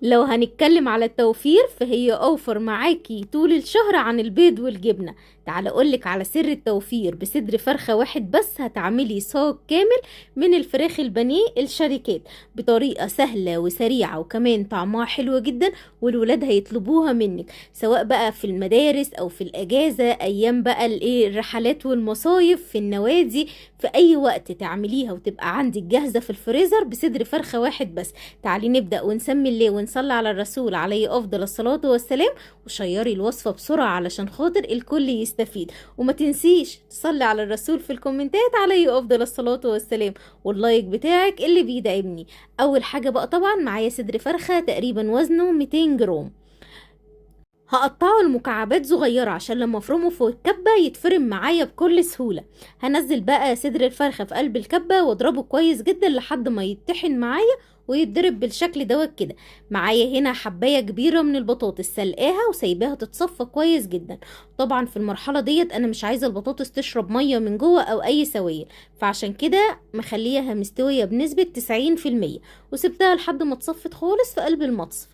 لو هنتكلم على التوفير فهي اوفر معاكي طول الشهر عن البيض والجبنة. تعال اقولك على سر التوفير، بصدر فرخة واحد بس هتعملي صاج كامل من الفراخ البانيه الشركات بطريقة سهلة وسريعة، وكمان طعمها حلو جدا والولاد هيطلبوها منك، سواء بقى في المدارس او في الاجازة، ايام بقى الرحلات والمصايف، في النوادي، في اي وقت تعمليها وتبقى عندك جاهزة في الفريزر بصدر فرخة واحد بس. تعالي نبدأ ونسمي الله ونصلي على الرسول عليه أفضل الصلاة والسلام، وشيري الوصفة بسرعة علشان خاطر الكل يستفيد، وما تنسيش تصلي على الرسول في الكومنتات عليه أفضل الصلاة والسلام، وال like بتاعك اللي بيدعمني. أول حاجة بقى طبعا معايا صدر فرخة تقريبا وزنه 200 جرام، هقطعه لمكعبات صغيرة عشان لما افرمه في الكبة يتفرم معايا بكل سهولة. هنزل بقى صدر الفرخة في قلب الكبة واضربه كويس جدا لحد ما يتطحن معايا ويتضرب بالشكل دوت كده. معايا هنا حباية كبيرة من البطاطس سلقاها وسايباها تتصفى كويس جدا. طبعا في المرحلة ديت انا مش عايزة البطاطس تشرب مية من جوه او اي سوائل، فعشان كده مخليها مستوية بنسبة تسعين في المية، وسبتها لحد ما اتصفت خالص في قلب المصفى.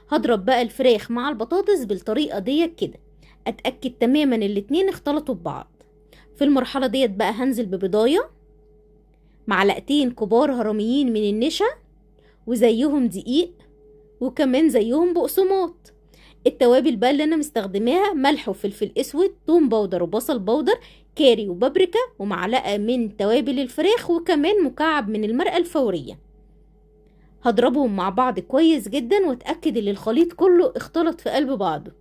هضرب بقى الفراخ مع البطاطس بالطريقة ديت كده، اتأكد تماما الاتنين اختلطوا ببعض. في المرحلة ديت بقى هنزل ببضاية، معلقتين كبار هرميين من النشا، وزيهم دقيق، وكمان زيهم بقسماط. التوابل بقى اللي انا مستخدماها ملح وفلفل اسود، توم powder وبصل powder، كاري وبابريكا، ومعلقة من توابل الفراخ، وكمان مكعب من المرقة الفورية. هضربهم مع بعض كويس جدا واتأكد ان الخليط كله اختلط في قلب بعضه.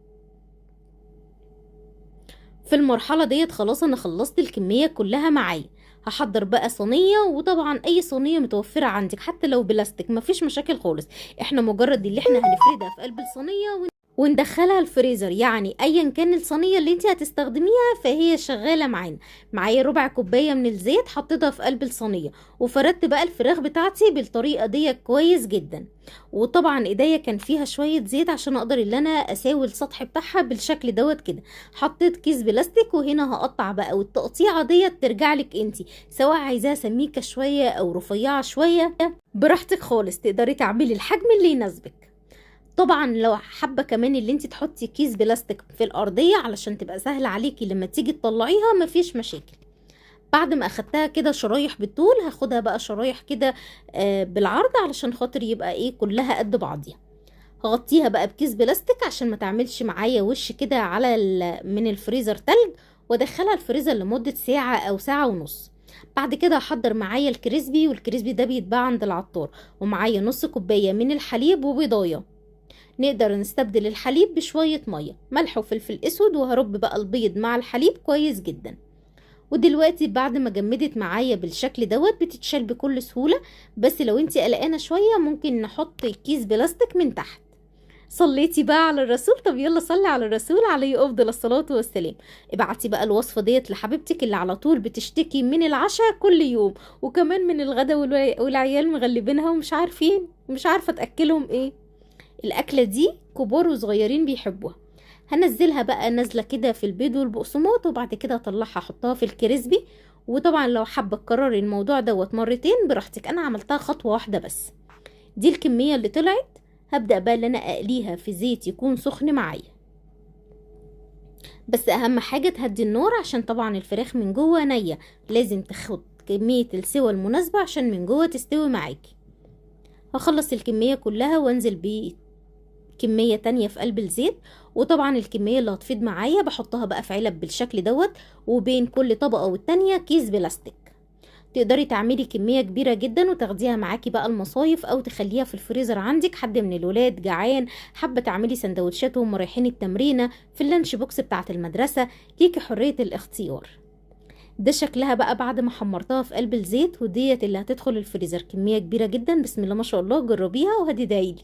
في المرحلة ديت خلاص انا خلصت الكمية كلها معايا. هحضر بقى صينية، وطبعا اي صينية متوفرة عندك حتى لو بلاستيك مفيش مشاكل خالص، احنا مجرد اللي احنا هنفردها في قلب الصينية وندخلها الفريزر، يعني ايا كان الصينية اللي انت هتستخدميها فهي شغالة معانا. معايا ربع كوباية من الزيت حطيتها في قلب الصينية، وفردت بقى الفراخ بتاعتي بالطريقة دي كويس جدا. وطبعا ايديا كان فيها شوية زيت عشان اقدر ان انا اساوي السطح بتاعها بالشكل دوت كده. حطيت كيس بلاستيك، وهنا هقطع بقى، والتقطيعة ديت ترجع لك انت، سواء عايزاها سميكة شوية او رفيعة شوية براحتك خالص، تقدري تعملي الحجم اللي يناسبك. طبعا لو حابه كمان اللي انت تحطي كيس بلاستيك في الارضيه علشان تبقى سهله عليكي لما تيجي تطلعيها مفيش مشاكل. بعد ما اخدتها كده شرايح بالطول هاخدها بقى شرايح كده، بالعرض علشان خاطر يبقى كلها قد بعضيها. هغطيها بقى بكيس بلاستيك عشان ما تعملش معايا وش كده على من الفريزر تلج، وادخلها الفريزر لمده ساعه او ساعه ونص. بعد كده هحضر معايا ال crispy، وال crispy ده بيتباع عند العطار، ومعايا نص كوبايه من الحليب وبيضايه. نقدر نستبدل الحليب بشوية مية، ملح وفلفل اسود، وهرب بقى البيض مع الحليب كويس جدا. ودلوقتي بعد ما جمدت معايا بالشكل دوت بتتشال بكل سهولة، بس لو انتي قلقانة شوية ممكن نحط كيس بلاستيك من تحت. صليتي بقى على الرسول؟ طب يلا صلي على الرسول عليه افضل الصلاة والسلام. ابعتي بقى الوصفة ديت لحبيبتك اللي على طول بتشتكي من العشاء كل يوم، وكمان من الغدا، والعيال مغلبينها ومش عارفين، مش عارفة تأكلهم ايه. الأكلة دي كبار وصغيرين بيحبوها. هنزلها بقى نازلة كده في البيض والبقسماط، وبعد كده اطلعها احطها في الكريسبي. وطبعا لو حابة تكرري الموضوع دوت مرتين براحتك، انا عملتها خطوة واحدة بس. دي الكمية اللي طلعت. هبدأ بقى ان انا اقليها في زيت يكون سخن معايا، بس اهم حاجة تهدي النار عشان طبعا الفراخ من جوه نية، لازم تاخد كمية السوى المناسبة عشان من جوه تستوي معاكي. هخلص الكمية كلها وانزل بيه كمية تانية في قلب الزيت، وطبعا الكمية اللي هتفيض معايا بحطها بقى في علب بالشكل دوت، وبين كل طبقة والتانية كيس بلاستيك. تقدري تعملي كمية كبيرة جدا وتاخديها معاكي بقى المصايف، او تخليها في الفريزر عندك، حد من الولاد جعان حابة تعملي سندوتشات وهم رايحين التمرينة، في ال lunch box بتاعة المدرسة، ليكي حرية الاختيار. ده شكلها بقى بعد ما حمرتها في قلب الزيت، وديت اللي هتدخل الفريزر كمية كبيرة جدا بسم الله ما شاء الله. جربيها وهتدعيلي.